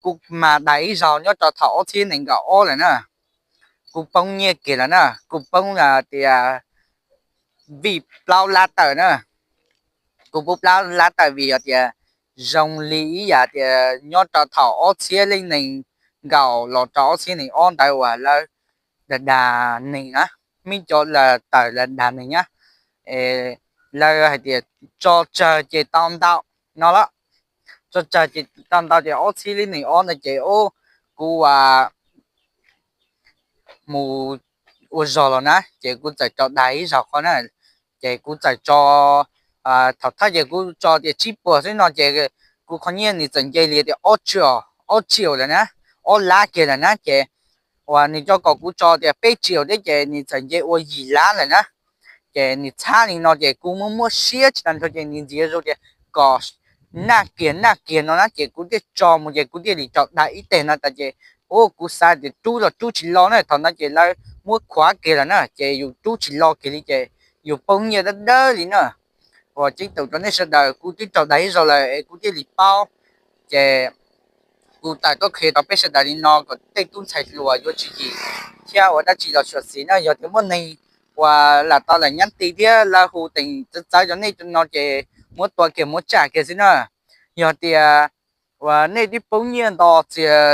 kuv mas daig ib zaug nyob rau thaum ob txhiab nees nkaum ob lawm na. Kuv poob nyiaj kiag lawm na, kuv poob tias vij plaub lab tawm na. Kuv poob plaub lab tawm vim yog tias zoo li ib yam tias nyob rau thaum ob txhiab leej nees nkaum los rau ob txhiab nees ob ntawd uas lawv dag dag neeg na, muaj cov tawm los dag neeg na, lawv hais tias tso tsawg ces tau ntau no lawm. Tso tsawg ces tau ntau ces ob txhiab leej nees ob ntawd ces kuv ua mus ua zog los na ces kuv txawm tso dag ib zaug qhov na. Ces kuv txawm tso, thaum thawj ces kuv tso tias tsib puas xwb no ces kuv qhov nyiaj nws txawm nce li tias ob tsiaum, ob tsiaum lawm na, ob lab kiag lawm na ces uas nws coj kom kuv tso tias peb tsiaum thiab ces nws txawm nce ua yim lab lawm na. Ces nws txhab li no ces kuv muab muab siab tsis tau nrho ces nws ntxias zoo tias kom naj kiag naj kiag no na ces kuv thiaj tso mus ces kuv thiaj li tso dag ib teg no tas ces ua kuv xav tias rub los rub tsis lo na, thaum ntawd ces lawv muab khuav kiag lawm na ces yus rub tsis lo kiag li ces yus poob nyiaj dawb dawb li na. Ua ceeb toom rau nej sawv daws, kuv twb raug dag ib zaug lawm es kuv thiaj li paub. Ces kuv tawm tuaj qhia rau peb sawv daws li no kom tej tub ntxhais hluas yuav tsum yim thiab ua dab tsi los xyuam xim na. Yog tias muaj neeg uas lam tau lam nyab ti thiab lawv hu teem txawv txawv rau nej no ces muab tua kiag muab tsam kiag xwb na. Yog tias uas nej twb poob nyiaj nto txias